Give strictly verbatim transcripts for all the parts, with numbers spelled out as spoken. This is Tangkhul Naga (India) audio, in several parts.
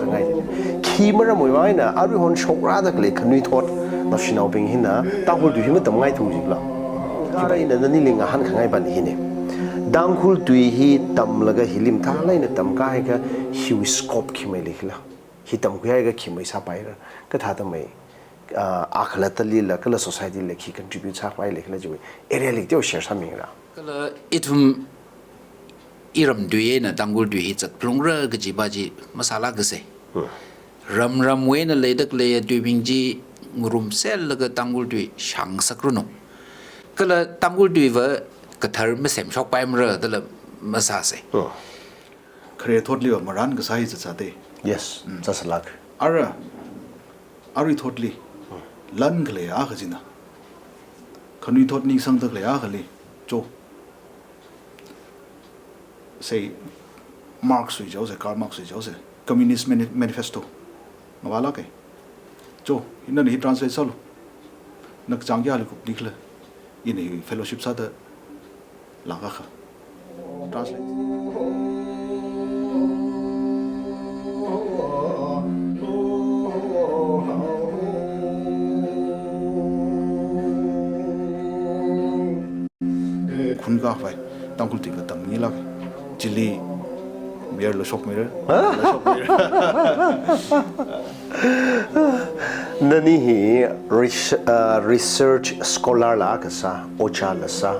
Ngai. Khi maramwui vang eina aruihon shokrada khalei khanuithot naoshinaobing hina Tangkhul tui hi matamngaithu jikla. Khiwuivang eina nanili ngahānkhangai pāli hina. Tangkhul tui hi tamlaga hili mathālāk eina tamkahaiakha hiwui scope khi maleikhala. Hi tamkhuihaiakha khi maisāpaira. Kathāda mai, ah, akhalatalila, kala society li khi contribute sāpaileikhala chiwui area li teo share sāmingra. Kala ithum iram tui eina Tangkhul tui hi zatphalungra kajipa chi masālākasei. Hmm. Ram ramwui eina leida khalei tuibing chi ngarumselaga Tangkhul tui shāngasakranu. Kala Tangkhul tuiva kathar masemshokpaimara dala masāsei. Hmm. Khare thotliva marān kasā hi zatzatei. Yes, mm, zatsālāk. Ara, aruithotli, lan khalei akha china. Khanuithot ningsangda khalei akhali, cho. Sei, Marx wui chaose, Karl Marx wui chaose, Communist Mani-, Manifesto. Ngavālākei. Cho, ina hi translate sālu. Na kachāng kayāli kupnikhala. Ina hi fellowship sāda lāngkakha. Translate. Khun khavai, Tangkhul tui katam milāk. Chili, mir lo shok mir. Hah? Lo shok mir. Nani hi res-, uh, research scholar la kasā, ojā la sā,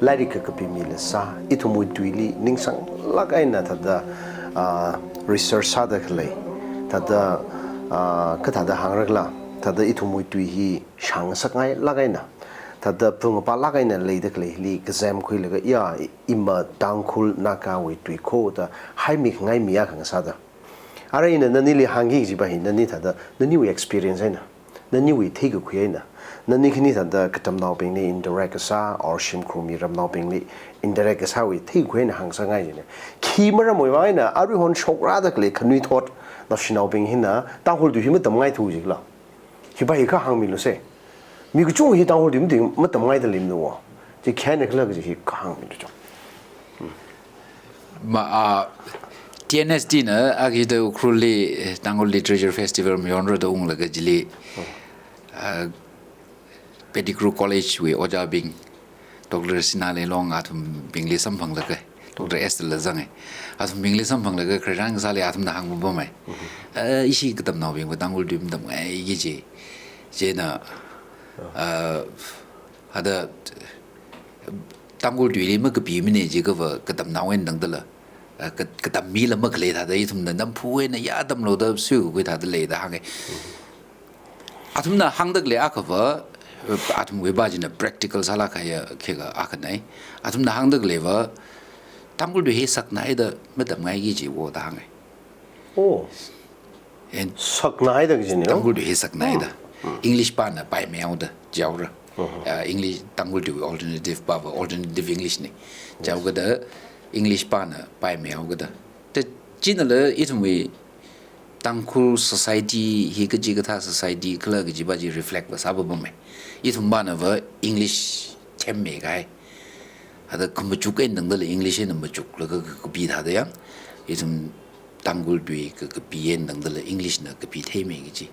lairik kakapi mi la sā, ithumwui tuili ningsanglāk eina thāda, uh, research sāda khalei, thāda, uh, kathāda hāngra khala, thāda ithumwui tui hi shāngasakngailāk eina, thāda phungapālāk eina leida khaleili kazamkhuilaga, ya, ima Tangkhul Nagawui tui kho da haimikhangai mi akha ngasāda. Ara ina nanili hāngki kajipa hi, nani thāda, naniwui experience eina, naniwui theikakhui eina, nani khani thāda katamnaobingli interact kasā, or shimkhur mi ramnaobingli interact kasāwui theikakhui eina hāngsāngai jina. Khi maramwui vang eina, aruihon shokrada khalei khanuithot naoshinaobing hina Tangkhul tui hi matamngaithu jikla. Hipa hi kha hāngmilusei. Mi kachungkha hi Tangkhul tui mati matamngaida leimana wo. Chi khayāna khala kaji hi kha hāngmilu cho. Ma, ah, T N S D na, ah, kida Ukhrulli, eh, Tangkhul Literature Festival mayonra da unglaga chili, ah, Pettigrew College wui ojābing, Doctor Sinā Leilong athumbingli samphanglaga, Doctor Esther la zanga. Athumbingli samphanglaga khararchān kasāli athumna hāngpapamei. Mhm. Eh, ishi katamnaobingva Tangkhul tui matamngaiki ji. Chieina, ah, hada Tangkhul tuili makapimana jiakhava katamnao eina tangdala, ah, ka-, katam mila makhalei thāda ithumna namphu eina ya tamlu da suikakhui thāda leida hānga. Mhm. Athumna hāngda khalei akhava, athumwui pā china practical sālāk kahaiya khikha akhanei. Athumna hāngda khaleiva, Tangkhul tui hi saknaida matamngaiki ji wo da hānga. Oh. En- Saknaida kaji ni, no? Tangkhul tui hi saknaida. Hmm. Hmm. English pāna paimeoda, jaora. Mhm. Ah, English, Tangkhul tui alternative pāva, alternative English ni. Yes. Jaokada, English pāna paimeokada. Te chinala ithumwui Tangkhul society hi kachikathā society khala kajipa chi reflect va sāpapamei. Ithum pānava English themmikahai. Hada khamachuk eina tangdala English eina machuklaga ka-, kapi thāda yang. Ithum Tangkhul tui ka-, kapi eina tangdala English na kapi theimei kaji.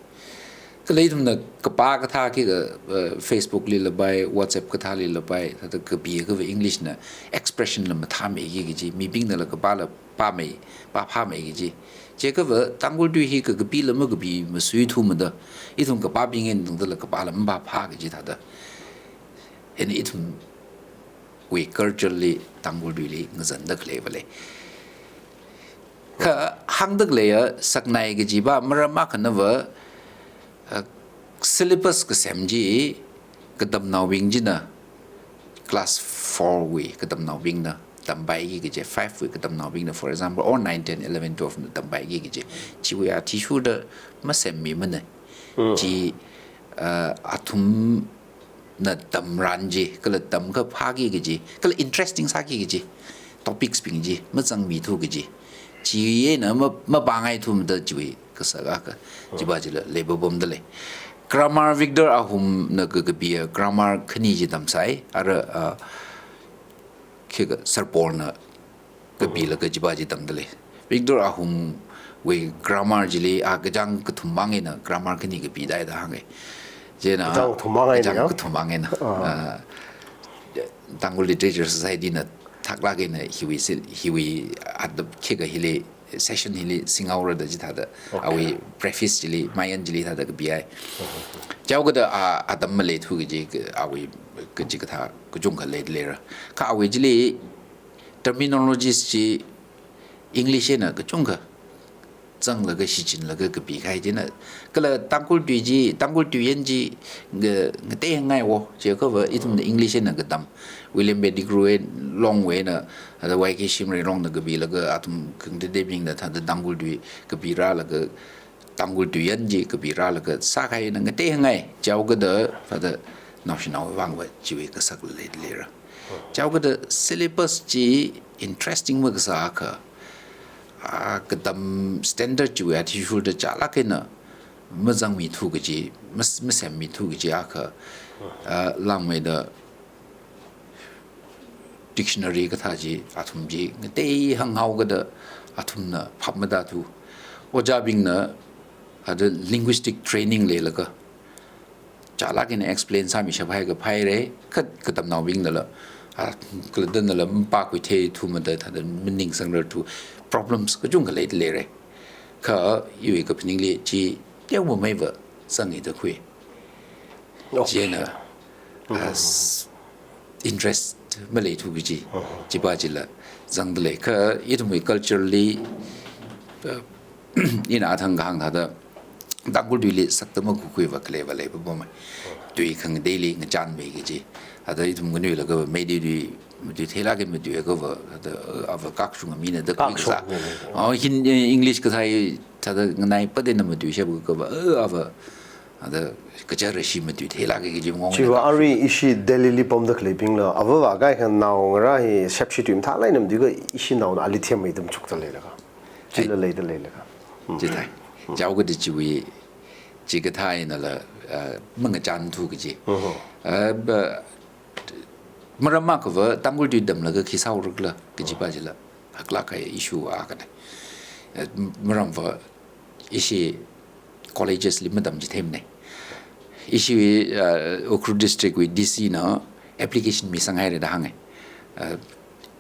Kala ithumna kapā kathā khikha, eh, Facebook lila pai, WhatsApp kathālila pai, thāda kapiakhava English na expression la mathāmeiki kaji, mibingnala kapāla pāmei, pāphāmeiki ji. Chiakhava Tangkhul tui hi ka-, kapila makapi masuithumada, ithum kapābing eina tangdala kapāla mapāphā kaji thāda. Hina ithumwui culture li Tangkhul tuili ngazanda khaleiva lei. Kha hāngda khaleiya saknai kajipa maram akhanava, ah, syllabus kasem chi katamnaobing china class four wui katamnaobingna tampaiki kaji, five wui katamnaobingna, for example, or nine, ten, eleven, twelve na tampaiki kaji. Chiwui athishurda masemmimana. Mm. Chi, ah, athumna tamran chi, kala tamkaphāki kaji, kala interesting sāki kaji topics bing chi mazangmithu kaji. Chieina ma-, mapāngaithumada chiwui kasā akha, chipa chila leipapamda lei. Grammar Victor Ahumna ka-, kapiya grammar khani chi tamsai, ara, ah, khikha Sarporna kapilaga chipa chi tamda lei. Victor Ahungwui grammar chili, a, kachāng kathum mang eina grammar khani kapidalei da hānga. Chieina kachāng kathum mang eina, kachāng ya? Kathum mang eina. Ah. Ah, Tangkhul Literature Society na thaklāk eina hiwui sil-, hiwui atam khikha hili session hili singhaora da chithāda. Okay. Awui preface chili, mayan chili thāda kapihai. Chihaokida, a, atam maleithu kaji, ka, awui kachikathā kachungkha leida leira. Kha awui chili terminologies chi English eina kachungkha zanglaga shichinlaga kapikahai china. Kala Tangkhul tui chi, Tangkhul tuiyan chi nga, ngateihaiwo, chiakhava ithumna English eina katam. William Pettigrew wui longwui eina, thāda Y K Shimray longna kapilaga athum khangateiteibingna thāda Tangkhul tui kapirālaga, Tangkhul tuiyan chi kapirālaga sākahaina, ngateihangai. Chihaokida thāda naoshinao vangva chiwui kasak leida leira. Chihaokida syllabus chi interesting makasā akha, a, katam standard chiwui athishurda chālāk eina mazangmithu kaji, mas-, masemmithu kaji akha, a, langmeida dictionary kathā chi, athum chi ngateihang haokida athumna phap matāthu. Ojābingna thāda linguistic training leilaga chālāk eina explain sāmishap haiakha phaira, kha katamnaobingnala, a, kala danala mapākhuitheithu mada thāda maningsangrarthu problems kachungkha leida leira. Kha iwui kaphaningli chi teomameiva zangi da khui. Okay. Chieina, a, s-, interest maleithu kaji, chiva chila zangda lei. Kha ithumwui culturally, a, ina athang kahāng thāda, Tangkhul tuili sakta makhuikhuiva khaleiva leipapamei. Tui khangateili ngachānmei kaji. Thāda ithum nganuilakha Meitei tui, matuitheilāk eina matuiakhava, thāda, ava kakshunga mina da khui kasā. Kakshunga mina. Oh, Hin-, eh, English kasā hi thāda nganaipat eina matuishap akhava, eh, ava, thāda kacharashi matuitheilāka kaji mong. Chiva eina arui ishi Delhili pamda khaleibingla, avava kaikha naongarā hi shepshi tui mathālāk eina matuikha ishi naona ali themmei da machukda leilakha. Chila leida leilakha. Hmm. Chithāi. Hmm. Chihaokida chiwui, chikathā einala, ah, mangachānthu kaji. Mhm. Ah, ba, maram akhava Tangkhul tui tamlaga khi sāhaora khala kajiva chila haklāk kahai issue akhana. Ah, maramva ishi colleges li matamchitheimana. Ishi, ah, Ukhrul District wui D C na application misanghaira da hānga. Ah,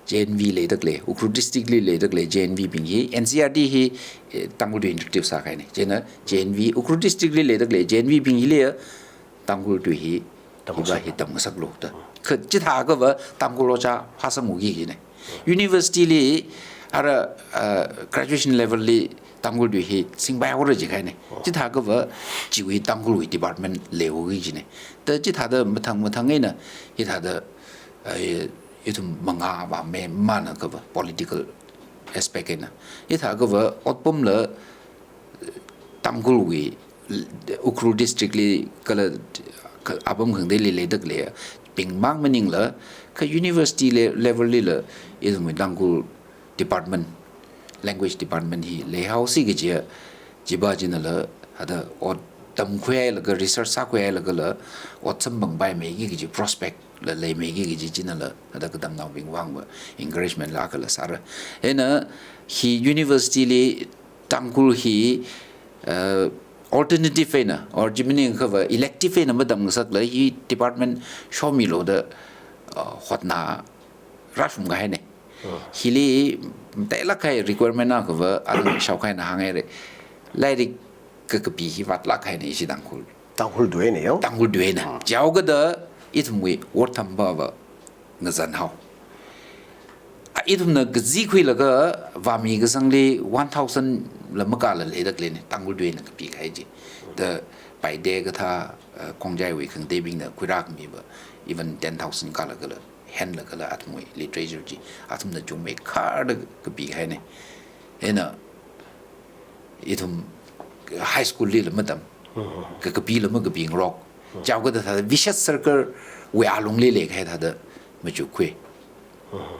J N V leida khalei, Ukhrul District li leida khalei J N V bing hi, N C E R T hi, eh, Tangkhul tui introduce sākahaina. Chieina J N V, Ukhrul District li leida khalei J N V bing hili ya, Tangkhul tui hi, Tangkhul hiva hi tamngasaklu da. Kha chithāakhava Tangkhul ojā phāsangngaiki kajina. University li, ara, ah, graduation level li Tangkhul tui hi singpaihaora jikahaina. Chithāakhava chiwui Tangkhulwui department leihaoki kajina. Da chithāda mathang mathang eina, hithāda, ah, ithum mangā vāmei mana akhava political aspect eina. Hithāakhava otpamla Tangkhulwui Ukhrul District li kala kha-, apam khangateili leida khalei bing mang maningla, kha university le-, level lila ithumwui Tangkhul department, language department hi leihaosi kajiya, chiva chinala, thāda ot tamkhuihailaga, research sākhuihailagala, ot samphangpaimeiki kaji prospect la leimeiki kaji chinala, thāda katamnaobing vangva encouragement la akhala sāra. Eina hi university li Tangkhul hi, uh, alternative eina, or chi maningkhava elective eina matamngasakla hi department shomilu da, uh, hotnarāshungkahaina. Hmm. Hili matailāk kahai requirement akhava, athang shaokahaina hānghaira. Lairik kakapi hi vātlāk kahaina ishi Tangkhul. Tangkhul tuina ya? Tangkhul tuina. Hmm. Chihaokida ithumwui ottham pava ngazanhao. A, ithumna kazikhuilaga vāmi kasangli one thousand la makāla leida khaleina, Tangkhul tuina kapikahai chi. Da Paite kathā, uh, Khongjaiwui khangateibingna khuirākhamiva, even ten thousand kālagala, henlagala athumwui literature chi, athumna chungmeikharda kapikahaina. Eina, ithum high school lila matam, Mhm. kakapila makapingarok. Mhm. Chihaokida thāda vicious circle wui alungli leikahai thāda machukkhui. Mhm.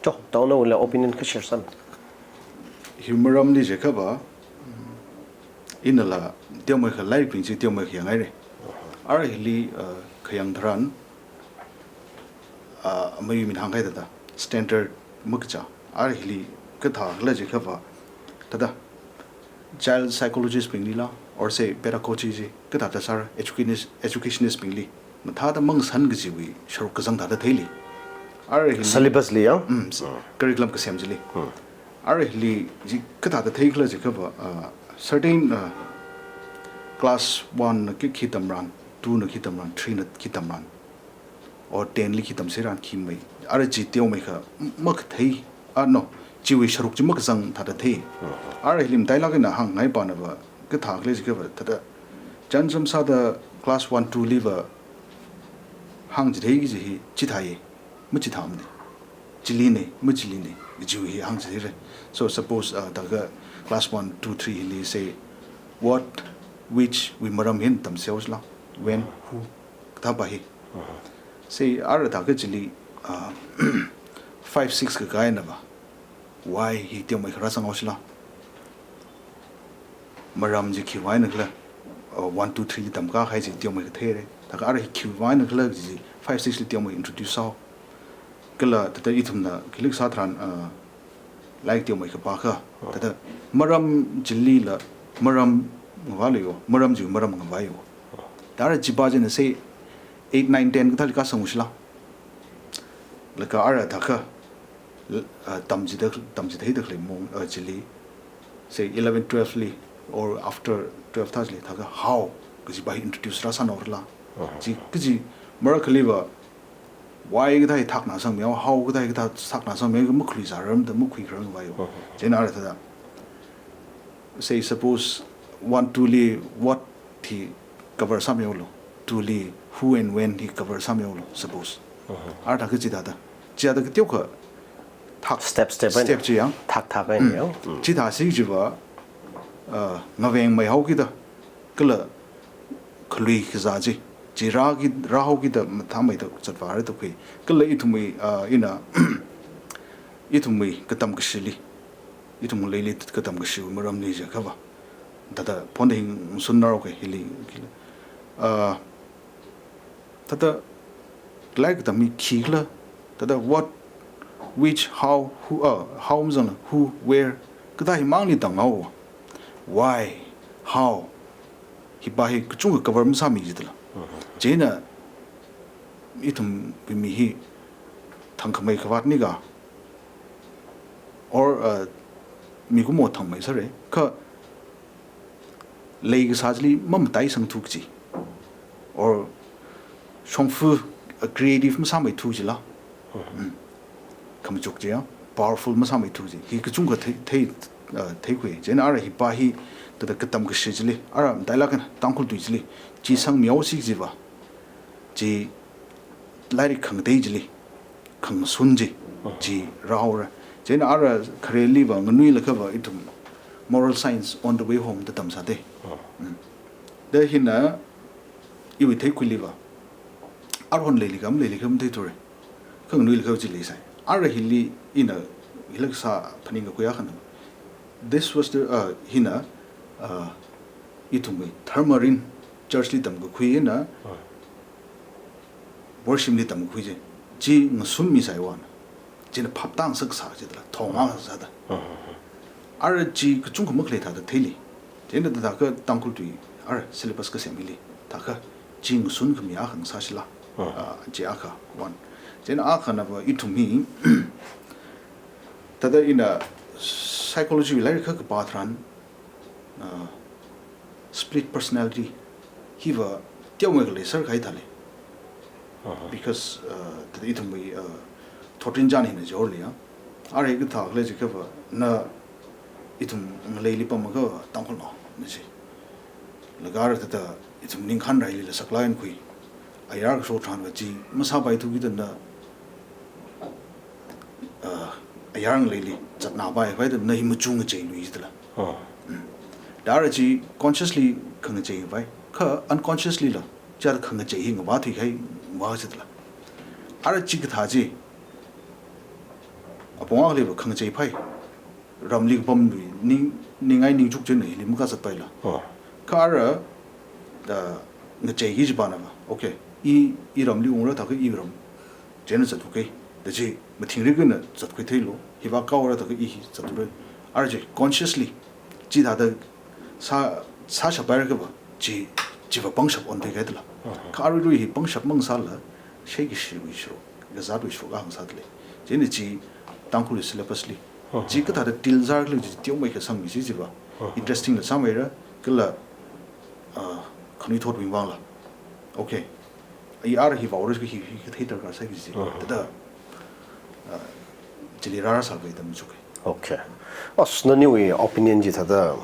Cho, taonawuila opinion kha share sāmi. Hi maramli jiakhava, inala teomeikha lairikbing chi teomeikha yanghaira. Ara hili, uh, khayang tharan, ah, mayumin hāngkahai thāda, standard makachā, ara hili kathā khala jiakhava, thāda child psychologist bingli la, or say pedagogy chi, kathāda sāra educationist, educationist bingli mathāda mangasan kajiwui sharuk kazang thāda theili. Ara hili, syllabus li ya? Mm, s-, curriculum kasem chili. Ara hili chi kathāda thei khala jiakhava, uh, certain, uh, class one na khi, khi tamran, two na khi tamran, three na khi tamran, or ten li khi tamserran khi mei. Ara chi teomeikha m-, makathei, ah, no, chiwui sharuk chi makazang thāda thei. Ara hili matailāk eina hāngngai panava, kathā khala jiakhava, thāda chānjam sāda class one, two liva hāngchithei kaji hi chithāi, machithāmana. Chilina, machilinei, kajiwui hi hāngchitheira. So suppose, uh, thākha class one, two, three hili say, what, which wui maram hi tamseo sila, when, who, kathāpa hi. Say, ara thākha chili, uh, five, six kakā einava, why hi teomeikha rāsangao sila. Maram chi khiwui vang eina khala, uh, one, two, three li tamkahai chi teomeikha theira. Thākha ara hi khiwui vang eina khala chi five, six li teomeikha introduce sāo. Kala thāda ithumna khi leikasā tharan, uh, lairik teomeikha pākha, thāda maram chilila maram ngavālu yo, maram chi maram ngavāyo. Thāda ara chipa china say eight, nine, ten kathāli kasang sila. Laga ara thākha, l-, uh, tamchida, tamchitheida khalei maong, uh, chili, say eleven, twelve li, or after twelve thāli, thākha how kajipa hi introduce rāsānao sila. Chi kaji marakhaliva, why kathā hi thakna sangmiao, how kathā hi kathā thakna sangmiao, makhalui zaram da makhui kharang vayo. Chieina ara thāda, say suppose one, two li what hi cover sāmiaolu, two li who and when hi cover sāmiaolu, suppose. Ara thākha chithāda, chithāda kateokha thak, step, step, step chi yang. Thak thak eina yang. Chithāsi chiva, uh, ngavengmei haokida, kala khalui kazā chi, chi rāki, rāhaokida mathāmeida zatvāra da khui. Kala ithumwui, uh, ina, ithumwui katam kashili, ithum ngaleili katam kashiwui maramli jiakhava, thāda phonda hi ngasunnaoke hili, hili. Uh, thāda lairik katam hi khikhala, thāda what, which, how, who, uh, how mazangla, who, where, kathā himangli tanghaowa. Why, how, hipa hi kachungkha cover masāmi jidala. Chieina ithumwui mi hi thangkhamei khavātni ka, or, uh, mikumo thangmei sāra, kha leikasā chili mamataisangthu kaji, or shongfa, uh, creative masāmeithu kajila. Mm. Khamachuk chi ya, powerful masāmeithu kaji hi kachungkha thei, thei, uh, theikhui. Chieina ara hipa hi, thāda katam kashi chili, ara matailāk eina Tangkhul tui chili, chi sangmiaosi kajiva, chi lairik khangatei chili, khangasun chi, chi rāhaora. Chieina ara khareliva nganuilakhava ithum Moral Science on the Way Home da tamsāda. Mm. Da hina iwui theikhuiliva, aruihon leili kha maleili kha matheithura. Kha nganuilakhava chi leisai. Ara hili ina hi leikasā phaningkakhui akhana. This was the, uh, hina, uh, ithumwui dharma rin, church li tamkakhui eina worship li tamkakhui chi, chi ngasunmisai vāna. China phaptāngasaksā jidala, thongngasāda. Ara chi kachungkha makhalei thāda theili. Chieina thākha Tangkhul tui, ara syllabus kasem hili, thākha chi ngasunkhami akha ngasāsila. Ah, chi akha, one. Chieina akhanava ithum hi, thāda ina psychology wui lairik kha kapā tharan, uh, split personality hiva teomeikha leiser kahai thāli. Because, uh, thāda ithumwui, uh, thotrinchān hina jihaoli ya. Ara hi kathā khala jiakhava, na ithum ngaleili pamkha Tangkhulnaona ji. Laga ara thāda ithum ningkhān railila saklāk eina khui. Ayar kasho tharanva chi masāpaithu kida na, uh, ayar ngaleili zatnapai, pai da na hi machuk ngachei lui jidala. Mm. Da ara chi consciously khangachei pai, kha unconsciously la, chithāda khangachei hi ngavā thuikahai vā jidala. Ara chi kathā chi, apong akhaliva khangachei pai, ramli kapamlui, ning, ningai ningchuk chieina hili makazatpaila. Kha ara, da, ngacheiki jipanava, okay, i, i ramli ungra thākha i ram chieina zathuke, da chi mathingrik eina zatkhui theilu. Hiva kaora taka i hi zatura. Ara chi consciously chithāda sā, sāshappaira kava chi, chiva pangshap onthei kahaidala. Kha aruirui hi pangshap mang sāla, shei kashiwui shuruk, kazātwui shuruk hāng sādalei. Chieina chi Tangkhul syllabus li. Chi kathāda deal sāra khala chi teomeikha sangmisi chiva. Interesting la sāmeira, kala, ah, khanuithotwui vangla. Okay. I ara hi vaora hi, hi, hi kathei darkar sāki chi. Thāda, ah, chili rāra sākhavai tam chuk. Okay. As naniwui opinion chi thāda,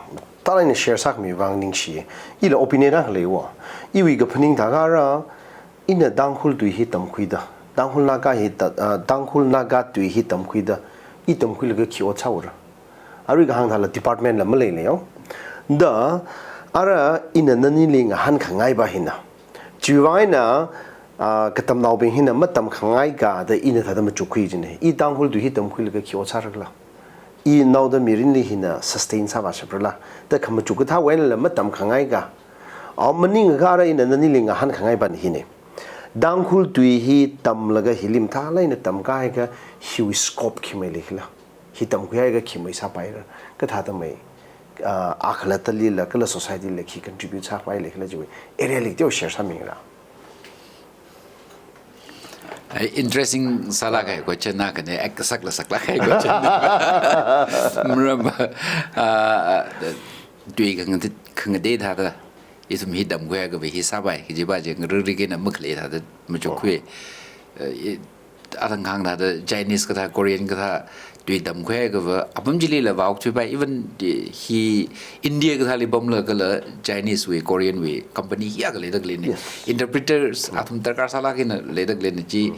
thāda ina share sākhami vang ningshi. Ila opinion akha leiya. Iwui kaphaning thākha ara, ina Tangkhul tui hi tamkhuida, Tangkhul Naga hi ta, ah, Tangkhul Naga tui hi tamkhuida, i tamkhuilaga khi ot sāra. Arui kahāng thāla department la maleilei yo. Da, ara ina nanili ngahānkhangaiva hina. Chiwui vang eina, ah, katamnaobing hina matamkhangai kha da ina thāda machukkhui jine. I Tangkhul tui hi tamkhuilaga khi ot sāra khala. Inaoda mirinli hina sustain sāvāshapra khala. Da khamachuk kathāwui einala matamkhangai kha. Aw maningakha ara ina nanili ngahānkhangaiva hina. Tangkhul tui hi tamlaga hili mathālāk eina tamkahai kha hiwui scope khi mei leikhala. Hi tamkhuihai kha khi mei sāpaira. Kathāda mei, ah, akhalattali la, kala society la khi contribute sāpai leikhala chiwui area li teo share sāmingra. Ai, interesting sālāk kahai question na kane, ek kasak la saklāk kahai question. Maram, ah, tui khangatei, khangatei thāda, ithum hi tamkhuiakha hi sāpai, kajiva chi ngarurik eina makhalei thāda machukkhui. Eh, i, athang kahāng thāda Chinese kathā, Korean kathā, tui tamkhuiakha apam chilila vāokthuipai, even the, hi India kathāli pamlagala Chinese wui, Korean wui company hiyākha leidaleine. Yes. Interpreters athum darkar sālāk eina leidaleine chi,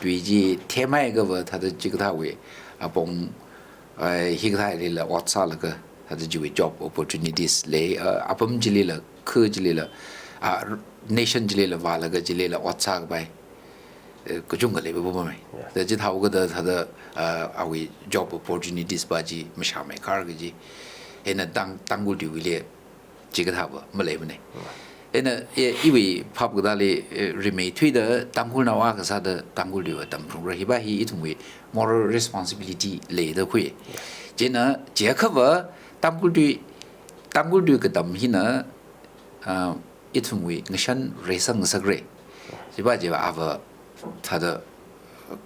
tui chi themhaiakha thāda chikathāwui apong, ai, hikathālila ot sālaga, thāda chiwui job opportunities lei, ah, apam chilila, khu chilila, ah, nation chilila vālaga chilila ot sākapai, eh, kachungkha leipapamei. Yeah. Da chithāhaoda thāda, ah, awui job opportunities va chi mashāmeikharki kaji. Eina Tang, Tangkhul tuiwuili chikathāva maleimane. Eina, eh, iwui phap katāli, eh, rimeithuida Tangkhulnao akha sāda Tangkhul tuiva tamphungra, hiva hi ithumwui moral responsibility leida khui. Chieina, chiakhava Tangkhul tui, Tangkhul tui katam hina, ah, ithumwui ngashan reisang ngasakra. Chiva chiva ava thāda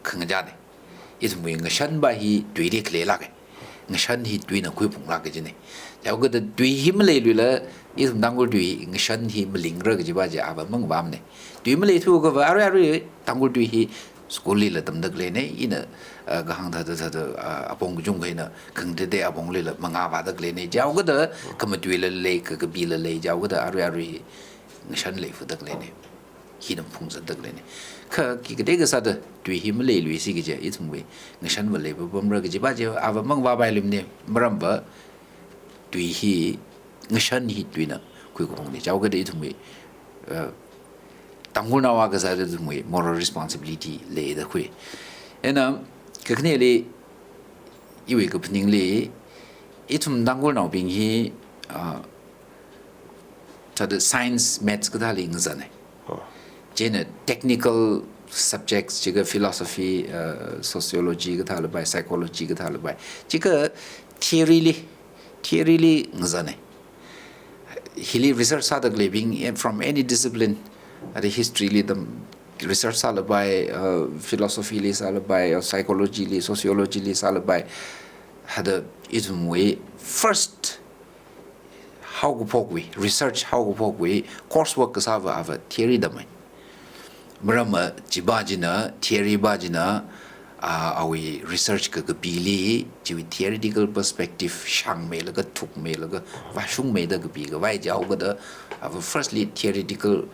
khangachāne. Ithumwui ngashanva hi tuili khaleilāke. Ngashan hi tuina khuiphunglāke jine. Chihaoda tui hi maleiluila, ithum Tangkhul tui hi ngashan hi malingra kajiva chi ava mangavāmane. Tui maleithuakhava arui arui Tangkhul tui hi school lila tamdaleine, ina, ah, kahāng thāda thāda, ah, apong kachungkha eina khangatei aponglila mangā vādaleine. Chihaoda khamatuila lei, kha, kakapila lei, chihaoda arui arui hi ngashan leifudaleine. Hina phungzatdaleine. Kha khi kateikha sāda tui hi maleiluisi kaje, ithumwui ngashanva leipapamra kajiva chi ava mangavāpai lumne, maramva tui hi, ngashan hi tuina khuikaphungne. Chihaoda ithumwui, eh, Tangkhulnao akha sāda ithumwui moral responsibility leida khui. Eina, kakhaneli, iwui kaphaningli, ithum Tangkhulnaobing hi, ah, thāda science, maths kathāli ngazane. Oh. Chieina technical subjects, chikha philosophy, uh, sociology kathālapai, psychology kathālapai. Chikha theory li, theory li ngazane. Hili research sādaleibing, eh, from any discipline, ada history li tam research sālapai, uh, philosophy li sālapai, uh, psychology li, sociology li sālapai. Hada ithumwui first haokaphokwui, research haokaphokwui, coursework kasāva ava theory tammei. Maramva chiva china, theory va china, ah, awui research kakapili, chiwui theoretical perspective shāngmeilaga, thukmeilaga, vāshungmeida kapikhavai chihaoda, ava firstly theoretical,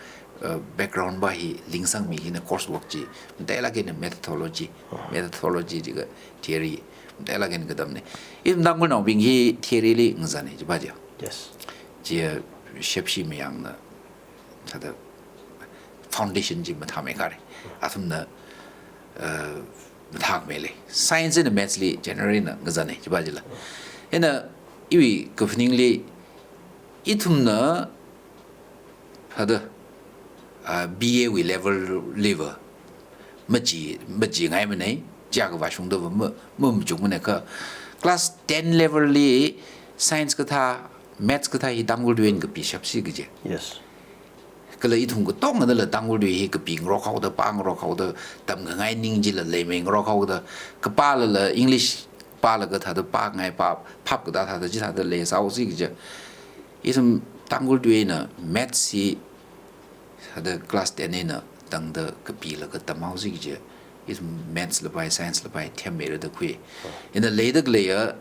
uh, background va hi lingsangmi hina coursework chi, matailāk eina methodology, methodology chikha theory, matailāk eina katamne. Ithum Tangkhulnaobing hi theory li ngazane, chiva chi. Yes. Chi, uh, shepshi mayangna, thāda foundation chi mathāmeikhare. Athumna, uh, mathāmeile. Science eina maths li generally na ngazane, chiva chila. Eina iwui kaphaningli, ithumna, hada, ah, B A wui level liva machi, machingaimane, chiakha vāshungda va ma, ma machukmana kha. Class ten level li science kathā, maths kathā hi Tangkhul tuina kapishapsi kaje. Yes. Kala ithum katongana la Tangkhul tui hi kapingarok haoda, pāngarok haoda, tamkhangai ning chila leimingarok haoda, kapālala English pālaga thāda pāngai pā, phap kathā thāda chithāda leisāhaosi kaje. Ithum Tangkhul tuina maths hi thāda class ten eina tangda kapilaga tamhaosi kaje. Ithum maths lapai, science lapai themmeira da khui. Ina leida khaleiya,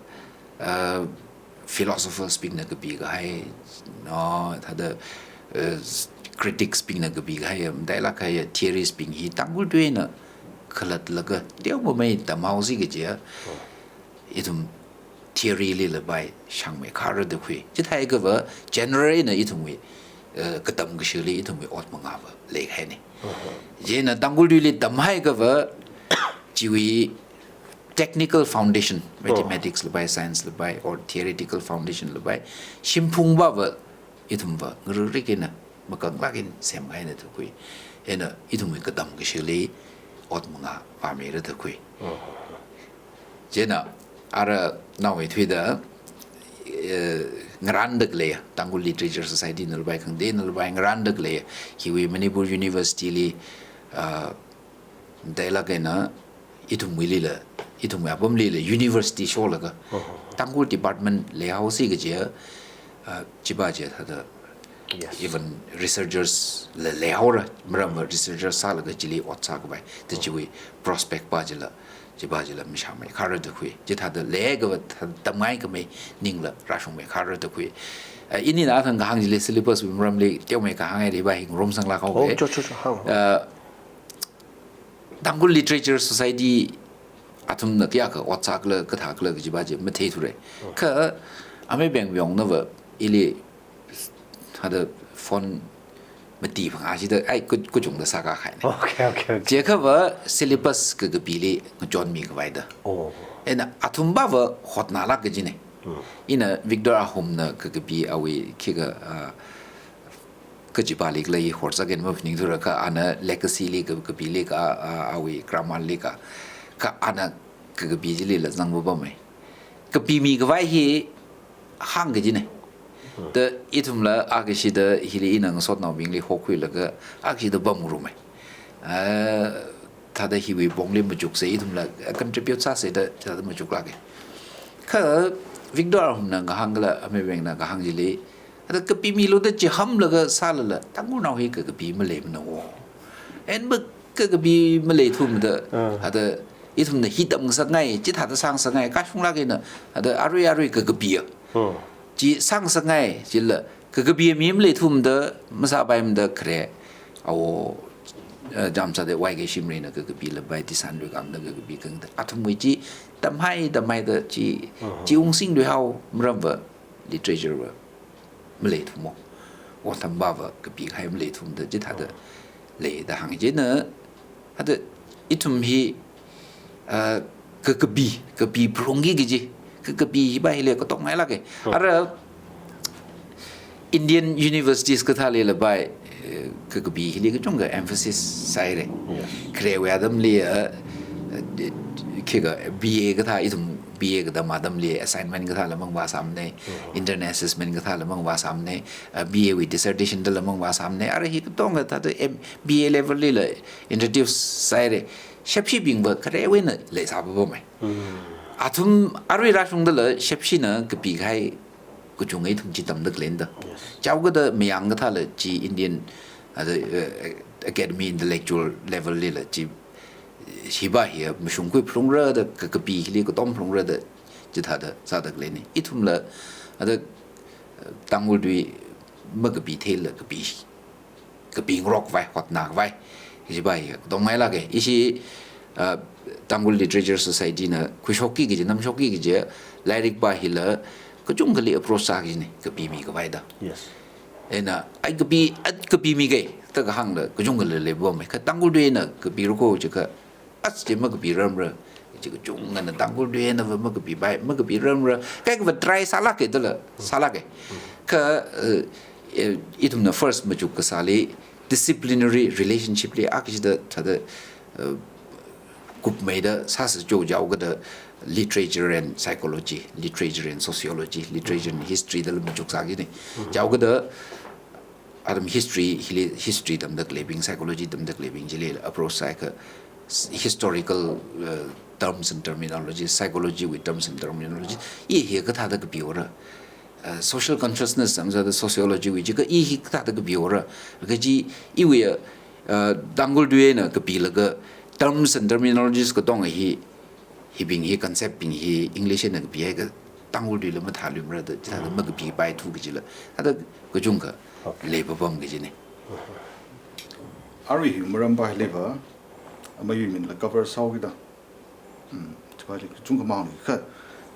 uh, philosophers bingna kapikahai, no, thāda, uh, critics bingna kapikahai, matailāk kahai theories bing hi Tangkhul tuina khalatlaga teomamei tamhaosi kaje. Ithum theory li lapai shangmeikhara da khui. Chithākha va general eina ithumwui, eh, katam kashili ithumwui ot mangā va leihaina. Chieina Tangkhul tuili tamhaiakha va chiwui technical foundation, mathematics lapai, science lapai, or theoretical foundation lapai shimphung va va ithum va ngarurrik eina makanglāk eina semkahaina da khui. Ina ithumwui katam kashili ot mangā vāmeira da khui. Chieina ara naowui thuida, eh, ngarānda khaleiya, Tangkhul Literature Society na lapai, khangatei na lapai ngarānda khaleiya, hiwui Manipur University li, ah, matailāk eina ithumwuilila, ithumwui apamlila university sholaga Tangkhul department leihaosi kaje, ah, chiva je thāda Yes. Even researchers la leihaora, maramva researchers sālaga chili ot sākhavai, ta chiwui prospect va chila, chiva chila mashāmeikhara da khui. Chithāda leiakha va thāda tamngaikhamei ningla rāshungmeikhara da khui. Eh, inina athang kahāng chili syllabus wui maramli teomei kahāng aili va hi ngarumsanglāk haowa. Oh, cho, cho, cho, hāng. Eh, Tangkhul Literature Society athumna kayākha ot sākhala, kathākhala kajiva chi matheithura. Kha Amei Bengviongnava ili thāda phone mati phangā chida, ai, ku-, kachungda sākā kahaina. Okay, okay, okay. Chiakhava syllabus kakapili ngachonmi khavai da. Oh. Ina athumva va hotnālāk kajina. Hmm. Ina Victor Ahumna kakapi awui khikha, ah, kajiva likhala horzak eina maphaningthura kha, ana legacy li ka-, kapili kha, ah, awui grammar li kha, kha ana kakapi chilila zangvāpamei. Kapimi khavai hi hāng kajina. Hmm. Ta ithumla akashida hili ina ngasotnaobingli hokhuilaga akashida pamngarumei. Ah, thāda hiwui pongli machuksa, ithumla contribute sāsa da thāda machuklāka. Kha Victor Ahumna kahāng kala Amei Bengna kahāng chili, thāda kapimilu da chihamlaga sālala, Tangkhulnao hi kakapi maleimana wo. Ān ma kakapi maleithumada, Ah. thāda ithumna hi tamngasakngai, chithāda sāngasakngai, kashunglāk eina, thāda arui arui kakapiya. Hmm. Chi sāngasakngai, chila kakapi mi maleithumada, masāpaimada khare, awo, eh, Jamsade Y K Shimrayna kakapi lapai, Tisan Luikamna kakapi kangda. Athumwui chi tamhai, tamhaida chi, Mhm. chi ungsingluihao, maramva literature va maleithumo. Othamva va kapikahai maleithumada, chithāda leida hāng china, thāda ithum hi, ah, kakapi, kapi phalungki kaji, kakapi hiva hili katongngailāka. Hmm. Ara Indian universities kathāli lapai, eh, kakapi hili kachungkha emphasis sāhaira. Yes. Kharewui atamli, eh, eh, khikha B A kathā ithum B A katam atamli assignment kathāla mangvāsāmana, Hmm. internal assessment kathāla mangvāsāmana, eh, B A wui dissertation dala mangvāsāmana, ara hi katonga thāda M-, B A level lila introduce sāhaira. Shapshibingva kharewui eina leisāpapamei. Mm. Athum arui rāshungdala shapshina kapikahai kachunga ithum chi tamda khaleina da. Yes. Chaokada mayang kathāla chi Indian, ah, eh, academy intellectual level lila chi, hiva hi mashungkhui phalungra da, ka-, kapi hili katom phalungra da, chithāda sāda khaleina. Ithumla, thāda, eh, Tangkhul tui makapitheila kapi kapingarok khavai, hotnā khavai, hiva hi katongngailāka. Ishi, ah, Tangkhul Literature Society na khuishokki kaji, namshokki kaji, lairikva hila kachungkhali approach sā kajina, kapimi khavai da. Yes. Ina, ai kapi, at kapimi kai, ta kahāngla, kachungkhala leipapamei. Kha Tangkhul tuina kapira kho jiakha, as chi makapiramra, chi kachungana Tangkhul tuinava makapipai, makapiramra, kaikhava try sālāka dala, sālāka. Kha, eh, eh, ithumna first machuk kasāli, disciplinary relationship li akashida thāda, eh, kupmeida sāsa jo, jaokada literature and psychology, literature and sociology, literature and history da lam chuk sāki ni. Jaokada atam history, hili-, history tamda khaleibing, psychology tamda khaleibing chili approach sākha s-, historical, uh, terms and terminology, psychology with terms and terminology, i hi kathāda kapiora. Uh, social consciousness tamsāda sociology wui jiakha i hi kathāda kapiora. Kaji iwui, uh, Tangkhul tuina kapilaga terms and terminologies katonga hi, hibing hi, concept bing hi English eina kapihaiakha Tangkhul tuila mathāluimara da, chithāda makapipaithu kajila. Thāda kachungkha leipapam kaji ni. Arui hi maram pa leiva, amayuiminla cover sāhaokida. Hmm, chipali kachungkha mang kha,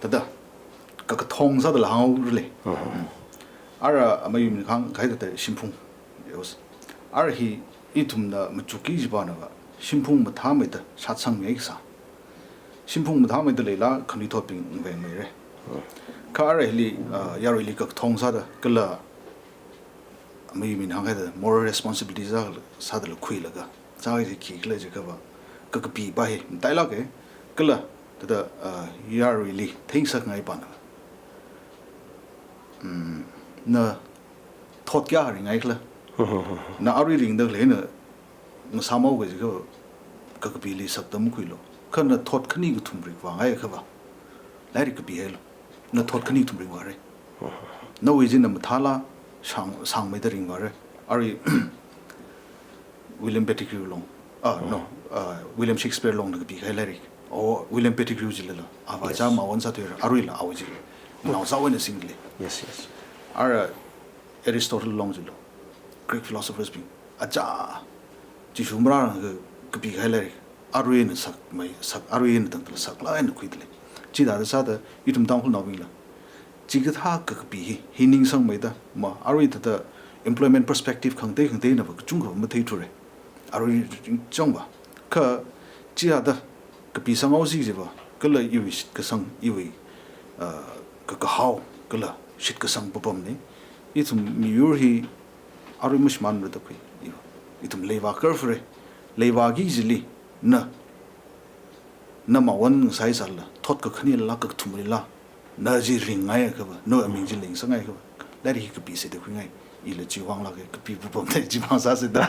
thāda, kakathong sāda la hāngrale. Hmm. Ara amayuimin kahāngkahai thāda shimphung. Yes. Ara hi ithumna machukki jipanava, shimphung mathāmeida shatsangmi sā. Shimphung mathāmeida leila khanuithotbing vengmeira. Kha ara hili, ah, yaruili kakathong sāda, kala amayuimin hāngkahai thāda moral responsibility sā, sādala khuilaga, sāki ji khikhala jiakhava, kakapi pa hi matailāka, kala thāda, ah, yaruili theingasakngai pana. Hmm, na thot kayākha ringngaikhala. Na arui ringda khaleina ngasāmhaoki jiakha, kakapili sakda makhuilu. Kha na thot khani kathum ringvāngaiakhava, lairik kapihailo. Na thot khani kathum ringvāra. Nawui china mathāla, shāng, shāngmeida ringvāra. Arui William Pettigrew long. Ah, no. Ah, William Shakespeare longna kapikahai lairik. Oh, William Pettigrew chilala. Ava chā Mawan sāthuira, aruila awui chi. Naosawui eina singli. Yes, yes. Ara Aristotle long chilo. Greek philosophers bing. Achā, Jishu marāranglakha kapikahai lairik. Arui eina sakmei, sak, arui eina tangda saklāk eina khuida lei. Chithāda sāda, ithum Tangkhulnaobingla chikathā kakapi hi, hi ningsangmeida, ma, arui thāda employment perspective khangatei khangateinava kachungkha matheithura. Arui chang pa. Kha chithāda kapisanghaosi jiva, kala iwui shitkasang, iwui, ah, ka, kahao, kala shitkasang papamna. Ithum miyur hi arui mashimānra da khui. Iva, ithum leivā karfara. Leivāki jili, na, na Mawan ngasāsālala, thot kakhanila, kakathumlila, na chi ringngai akhava, nawui aming chi leisāngai akhava, lairik hi kapisa da khuingai. Ila chiwui vang lāka, kapi papamna, chi vang sāsa da.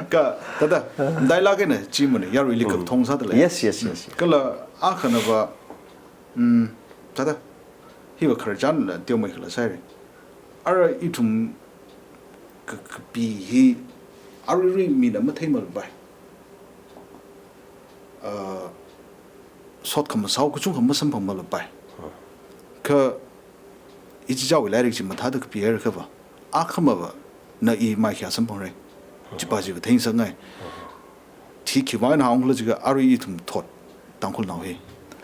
Kha, thāda, matailāk eina chi mana, yaruili kakathong sāda lei. Yes, yes, yes, yes. Kala akhanava, mm, thāda, hiva khararchanna teomeikhala sāhaira. Ara ithum ka, kapi hi aruirui mina matheimalapai. Ah, sot khamasao kachungkha masamphangmalapai. Kha ichichāwui lairik chi mathāda kapihaira akhava, akhamava na i maikhayā samphangra. Chipa chiva theingasakngai. Chi khiwui vang hāngkhala jiakha arui ithum thot Tangkhulnao hi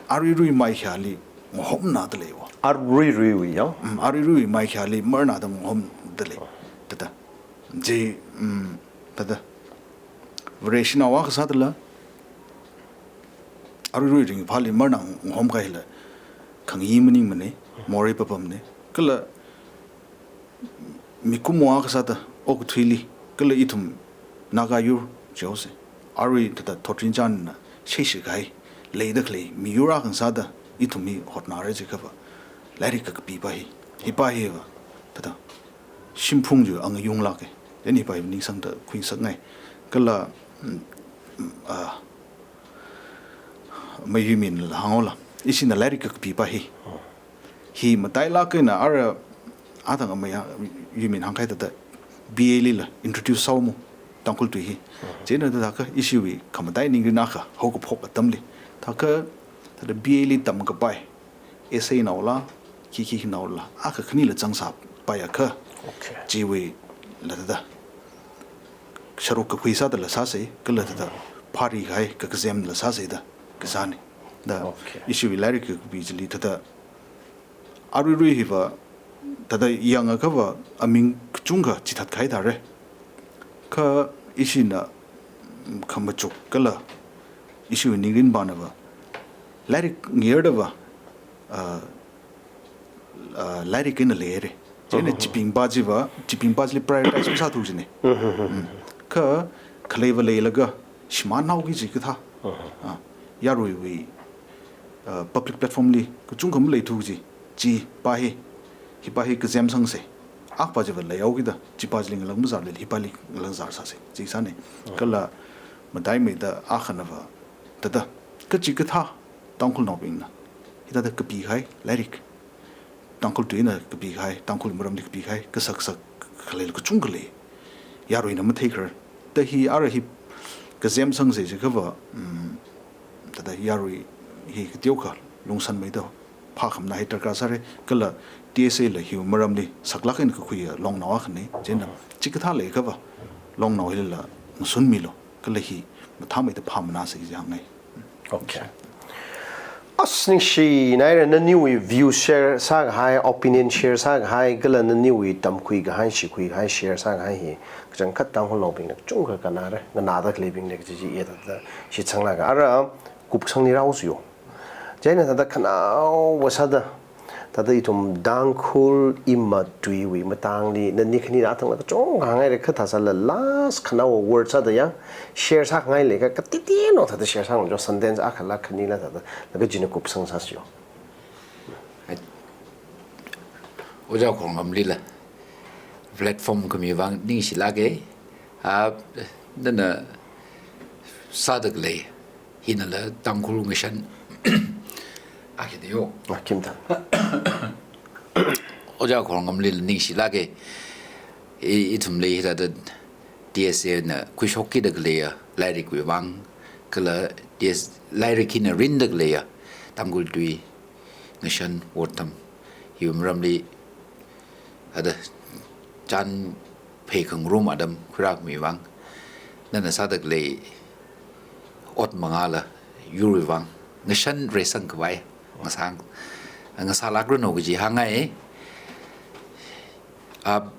aruirui maikhayāli ngahomnada leiva. Aruiruiwui ya? Mm, aruiruiwui maikhayāli marnada ngahomda lei. Thāda. Chi, mm, thāda. Vareshinao akha sādala, aruirui ringphāli marna ngahomkahaila, khangayi maningmana, morei papamna. Kala mikumo akha sāda, okathuili, kala ithum Naga yur jihaosa. Arui thāda thotrinchānna sheishikahai leida khalei miyur akha sāda ithum hi hotnara jiakhava, lairik kakapi pa hi, hi pa hiva, thāda shimphung chi angayunglāka. Chieina hi pa hi ningsangda khuingasakngai. Kala, mm, mm, ah, mayuiminla hānghaola, ishina lairik kakapi pa hi, hi matailāk eina ara athang amayuimin hāngkahai thāda B A lila introduce sāhaomo, Tangkhul tui hi. Chieina thāda kha ishiwui khamatai ningrin akha haokaphok atamli, thākha, thāda B A li tamkapai, essay naola, khikhi naola, akha khanila zangsāpaiakha, okay, chiwuila thāda sharuk kakhui sādala sāsa, kala thāda pharikahai kakazemla sāsa da kazāna. Da, okay, ishiwui lairik kakapi chili thāda aruirui hiva, thāda yangakhava aming kachungkha chithatkahai thāra. Kha ishina, mm, khamachuk kala ishiwui ningrin panava, lairik ngayardava, ah, ah, lairik eina leira. Chieina chipingpa chiva, chipingpa chili prioritize masāthu jina. Mm. Kha khaleiva leilaga, shimānhaoki kaji kathā. Ah, yaruiwui, ah, public platform li kachungkha maleithu kaji, chi pa hi, hi pa hi kazem sangsa. Akpa chiva leihaokida, chi pa chili ngalang mazarlila, hi pali ngalang zarsāsa. Chi sāna. Kala mataimeida akhanava, thāda, kachi kathā Tangkhulnaobingna hithāda kapikahai lairik, Tangkhul tuina kapikahai, Tangkhul maramli kapikahai, kasak sak khalei kachungkha lei. Yaruina matheikharar. Da hi ara hi kazem sangsa jiakhava, mm, thāda yarui hi kateokha lungsānmeida phākhamanā hi darkar sāra, kala T S A la hi maramli saklāk eina kakhuiya longnao akhana, chieina chikathā leiakhava longnao hilila ngasunmilu, kala hi mathāmeida phāmanāsa kaji hāngngai. Okay. As ningshinaira, naniwui view share sākahai, opinion share sākahai, kala naniwui tamkhuikahai, shikhuikahai share sākahai hi kachangkhat Tangkhulnaobingna chungkha kannara, nganāda khaleibingna kaji chi ithāda shitsanglāka. Ara kupsangli rāhaosa yo. Chieina thāda khanaowa sāda, thāda ithum Tangkhul imatuiwui matangli nani khanina athangla kachungkha hāngngaira, kha thāsāla last khanaowa word sāda yang share sāngai leiakha katiti no thāda share sāngai jo, sentence akhala khanila thāda, laga china kupsang sāsa yo. Hai. Ojā Khorngamlila platform khami vang ningshilāka. Ah, nana sāda khalei hinala Tangkhul ngashan. Akhi da yo. Ah, khim da. Ojā Khorngamlila ningshilāka. I, ithumli hithāda T S A na khuishokkida khaleiya lairikwui vang, kala T S, lairik hina rinda khaleiya Tangkhul tui ngashan ottam hiwui maramli, ada, chān phei khangarum atam khuirākhami vang, nana sāda khalei ot mangāla yurwui vang ngashan reisang khavai ngasā, ngasālākranu kaji hāngngai. Ah,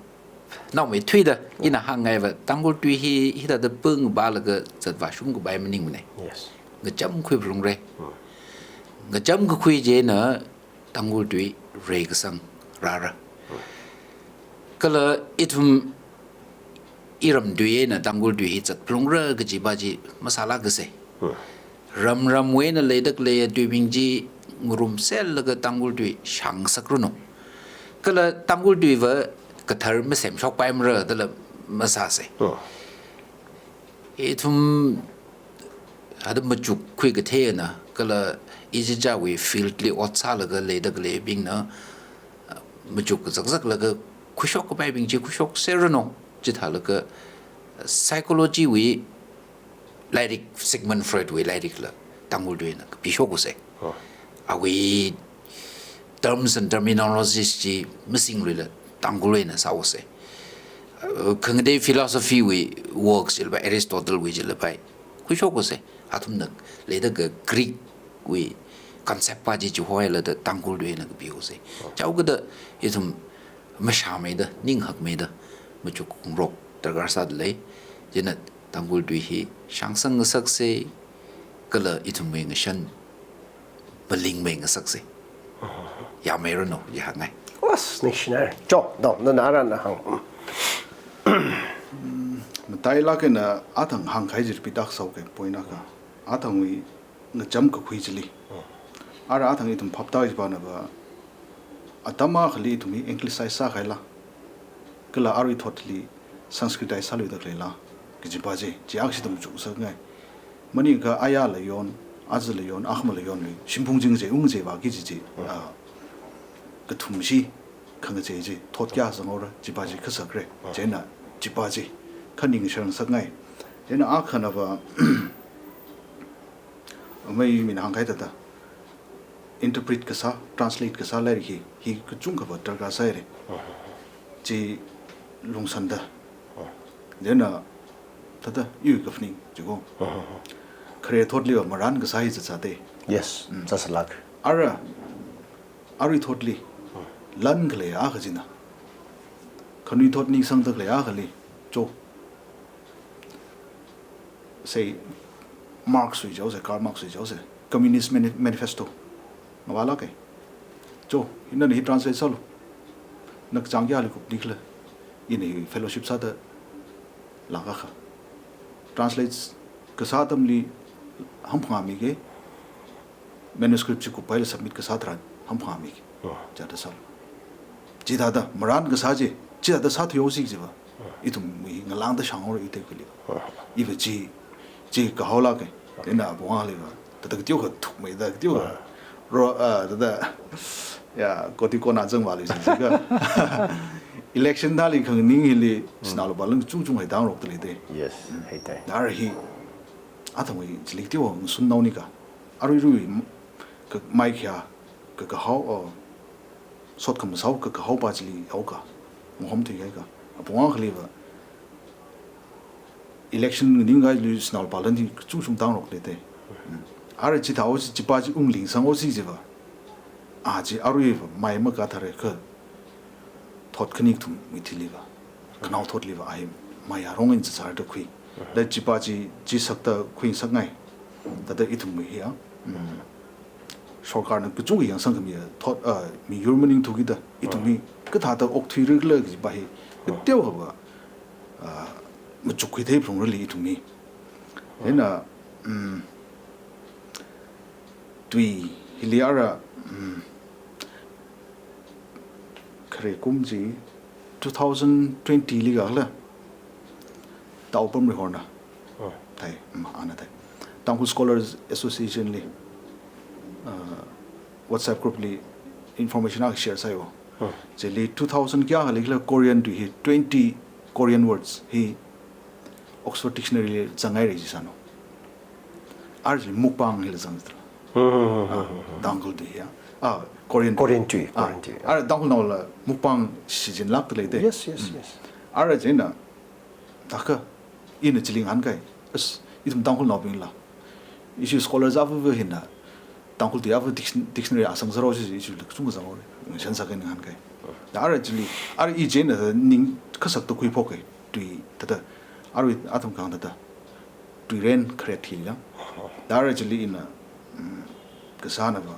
naomeithuida ina hāngngaiva, Tangkhul tui hi hithāda pung balaga zatvāshung khavai maningmana. Yes. Ngacham khuiphalungra. Hmm. Ngacham kakhui china Tangkhul tui reikasang rāra. Kala ithum iram tui eina Tangkhul tui hi zatphalungra kaji pa chi masālāksa. Hmm. Ram ramwui eina leida khaleiya tuibing chi ngarumserlaga Tangkhul tui shāngasakranu. Kala Tangkhul tuiva kathar masemshokpaimara dala masāsa. Hmm. Ithum hada machuk khuikathei eina, kala ichichāwui field li ot sālaga leida khaleibingna, ah, machuk kazakzaklaga khuishok kapaibing chi khuishokserranu, chithālaga psychology wui lairik, Sigmund Freud wui lairikla Tangkhul tuina kapishoksa. Oh. Awui terms and terminologies chi masingluila Tangkhul eina sāsa. Uh, khangatei philosophy wui works chila pai, Aristotle wui chila pai, khuishoksa. Athumna leida khalei Greek wui concept pa chi chihoila da Tangkhul tuina kapisa. Chaokada ithum mashāmeida, ninghakmeida, machuk khangarok darkar sāda lei. Chieina Tangkhul tui hi shāngsang ngasaksa, kala ithumwui ngashan malingmei ngasaksa. Yaomeiranu, ya hāngngai. As ningshinaira. Cho, dong, nana ara na hāng. Mm, matailāk eina athang hāngkahai chi repeat sāhaoka, point akha. Athangwui ngacham kakhui chili. Ara athang ithum phaptāki panava, atam akhali ithum hi Anglicise sākahaila, kala aruithotli Sanskritise sāluida khaleila kaji pa chi, chi akha chi ithum chukngasakngai. Maningakha ayāla yon, azala yon, akhama la yonwui shimphung chi ngachei ungchei vāki kaji chi, ah, kathumshi khangachei chi thot kayā zanghaora, chi pa chi khasakra. Chieina chi pa chi khaning sharangasakngai. Chieina akhanava, amei mina hāngkahai thāda, interpret kasā, translate kasā lairik hi, hi kachungkhava darkar sāhaira. Chi lungsānda. Chieina thāda, iwui kaphaning chiko, khare thotliva marān kasā hi zatzata. Yes, mm, zatsālāk. Ara, aruithotli lan khalei akha china khanuithot ningsangda khalei akhali, cho, say, Marx wui chaose, Karl Marx wui chaose, Communist Mani-, Manifesto ngavālāka. Cho, ina hi translate sālu. Na kachāng kayāli kuplikhala, ina hi fellowship sāda lāka kha. Translate kasā atamli hāngphangā miki, manuscript chi kuppaila submit kasā tharan hāngphangā miki. Oh. Chithāda sā. Chithāda marān kasā chi, chithāda sāthuihaosi jiva. Ithum mi ngalāngda shānghaora ithei khuli. Iva chi, chi kahaolāka. Ina apong akhaliva, thāda kateokha thukmeida kateokha. Ro, ah, thāda, ya, koti kona zangvāli singsi ka. Election thāli khanganing hili, sinā lupā lan kachungchung heitāngarokda leida. Yes, heitāi. Ara hi, athumwui chili kateokha ngasunnaonika. Aruirui, m-, ka, mai khayā, kakahao, oh, sot khamasao, kakahao pa chili haoka. Ngahom thuihaika. Apong akhaliva, election nganingkahai lui sinā lupā lan hi kachungchung tāngarokda leida. Mm. Ara chithāhaosi, chipa chi unglingsanghaosi jiva. A chi aruiva mai makathara kha thot khani kathum mi thiliva, khanao thotliva a hi mayarong eina zatzarda khui. Da chipa chi, chi sakta khuingasakngai. Thāda ithumwui hi ya. Mm. Sorkarna kachungkha yangsangkhami ya thot, ah, miyur maningthu kida. Ithum hi kathāda okthuira khala kajipa hi. Kateokhava, ah, machukkhui thei phalungra li ithum hi. Ina, mm, tui hili ara, mm, khare kum chi two thousand twenty li kala, Tao Pamrihorna. Oh. Thāi, mm, ana thāi. Tangkhul Scholars Association li, uh, WhatsApp group li information akha share sāi wo. Oh. Chili two thousand kayākhali khala Korean tui hi twenty Korean words hi Oxford Dictionary li zanghaira jisāno. Ara chili mukbang hila zangda. Hmm, hmm, hmm, hmm, hmm. Tangkhul tui ya. Ah, Korean tui. Korean tui, ah, Korean tui. Ara Tangkhulnaola mukbang shichinlākda leida. Yes, yes, mm, yes. Ara chieina, thākha, ina chili ngahānkai. As, ithum Tangkhulnaobingla. Ishi scholars avava hina, Tangkhul tui ava diction-, dictionary asang sāro si, ishi la kachungkha zanghaora. Shan sākha ina ngahānkai. Da ara chili, ara i chieina ning kasakta khuiphoka. Tui, thāda, arui athum kahāng thāda, tuiren kharet hi ya. Da ara chili ina, mm, kasānava,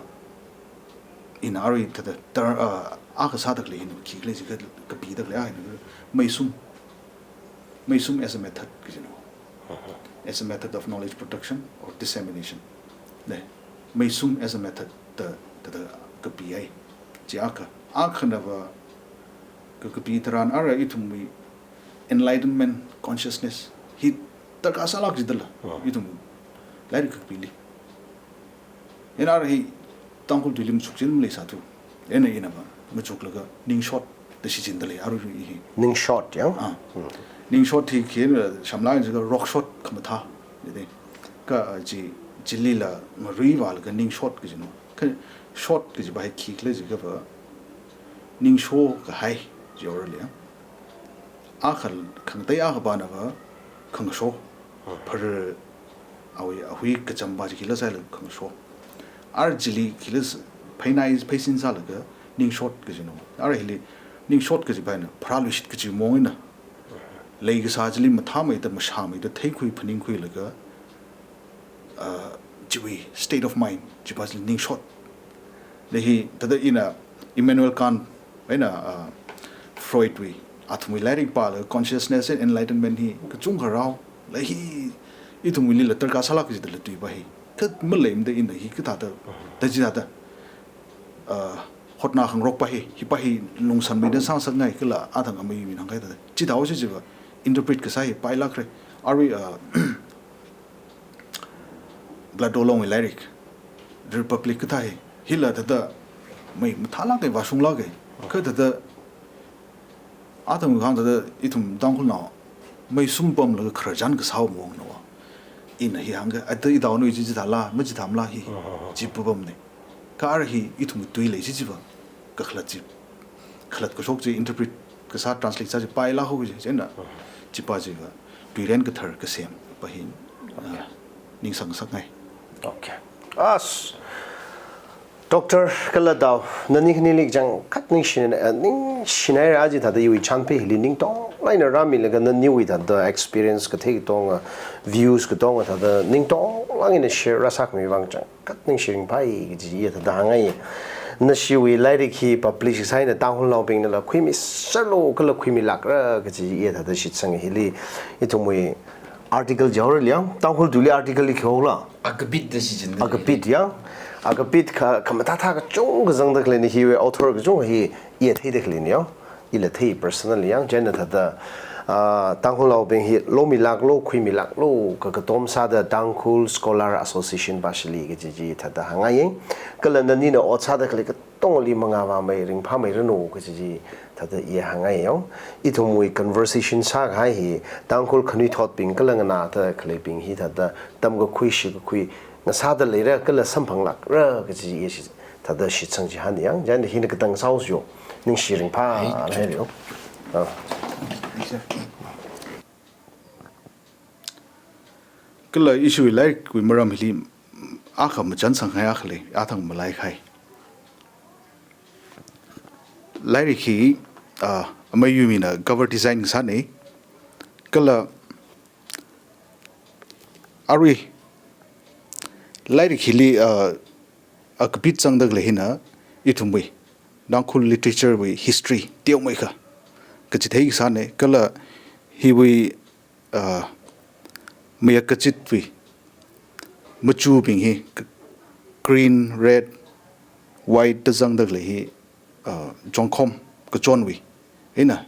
ina arui thāda, tar, ah, akha sāda khalei hina, khikhala jiakha kapida khalei a hina, meisum, meisum as a method kajina. As a method of knowledge production or dissemination. Ne, meisum as a method da, da, da kapiya. Chi akha, akhanava, ka, kapi tharan ara ithumwui enlightenment consciousness hi darkar sālāk jidala. Ah. Ithum lairik kakapili. Ina ara hi Tangkhul tuili machukchin maleisāthu. Ina inava machuklaga ningshot da shichinda lei arui hi. Ningshot, ya? Ah. Hmm. Ningshot hi khina shamlai jiakha rock shot khamathā. Dede. Ka chi, chilila ngaruivālaga ningshot kajino. Kha shot kajipa hi khikhala jiakhava ningshokahai jihaora le. Akha khangatei akhapanava khangasho. Phara awui, ahui kachamba chi khila sāla khangasho. Ara chili khila s-, pheinai, pheisin sālaga ningshot kajino. Ara hili ningshot kajipa hina pharāluishit kaji mong eina. Leikasā chili mathāmeida, mashāmeida, theikhui phaningkhuilaga, ah, chiwui state of mind, chipa chili ningshot. Da hi, thāda ina Immanuel Kant, eina, ah, Freud wui, athumwui lairik pālaga consciousness and enlightenment hi kachungkha rao, la hi, ithumwuilila darkar sālāk jidala tuipa hi. Kha maleimada ina hi kathāda, da chithāda, ah, hotnā khangarokpa hi, hipa hi lungsānmeida sāngasakngai kala athang amei mi hāngkahai thāda. Chithāhaosi jiva, interpret kasā hi pailākra. Arui, ah, Plato Longwui lairik, Republic kathā hi, hila thāda, mei mathālāka, vāshunglāka, kha thāda, athum kahāng thāda, ithum Tangkhulnao, meisum pamlaga khararchan kasā mongna wa. Ina hi hāngka, ata itaonao chi chithāla, machithāmala hi, chi pupamna. Kha ara hi, ithum tui leishi jiva, kakhalat chi, khalat kashok chi, interpret kasā, translate sā chi pailāk haoki chi, chieina, chipa chiva, tuiren kathar kasem, pa hi, ah, ningsangngasakngai. Okay. As, Doctor kala Tao, nani khanili kachangkhat ningshi, eh, ningshinaira jithāda iwui chānpi hili ningtonglāk eina rāmilaga naniwui thāda experience kathei katonga, views katonga thāda ningtonglāk eina share rāsākhami vang chang khat ningshi ringphai kaji iya thāda hāngngai. Nashiwui lairik hi publish sāhaina Tangkhulnaobingnala khuimiserlu kala khuimilākra kaji iya thāda shitsanga hili ithumwui Article jihaorali yang, Tangkhul tuili article li khi haola? Akapit da shichin da. Akapit yang. Akapit kha, khamathāthā kachungkha zangda khaleina, hiwui author kachungkha hi iya theida khaleina yang. Ila thei personal yang, chieina thāda, ah, Tangkhulnaobing hi lomilāklu, khuimilāklu, kha katom sāda Tangkhul Scholar Association pāshili kaji chi thāda hāngngai yang. Kala nanina ot sāda khalei katongli mangā vāmei, ringphāmeiranu kaji chi thāda iya hāngngai yang. Ithumwui conversation sākahai hi Tangkhul khanuithotbing kala nganāda khaleibing hi thāda tamkakhui, shikakhui ngasāda leira kala samphanglākra kaji chi iya shi, thāda shitsang chihān yang. Chieina hina katang sāhaosa yo. Ningshi ringphā. Hai, leira yo. Ah. Kala ishiwui lairikwui maram hili akha machānsangkahai akha lei, athang malaikahai. Lairik hi, ah, amei Yumina cover design sāna. Kala arui lairik hili, ah, akapit zangda khalei hina ithumwui Tangkhul literature wui history teomeikha kachithei kasāna. Kala hiwui, ah, mayak kachitwui machubing hi k-, green, red, white da zangda khalei hi, ah, chongkhom kachonwui eina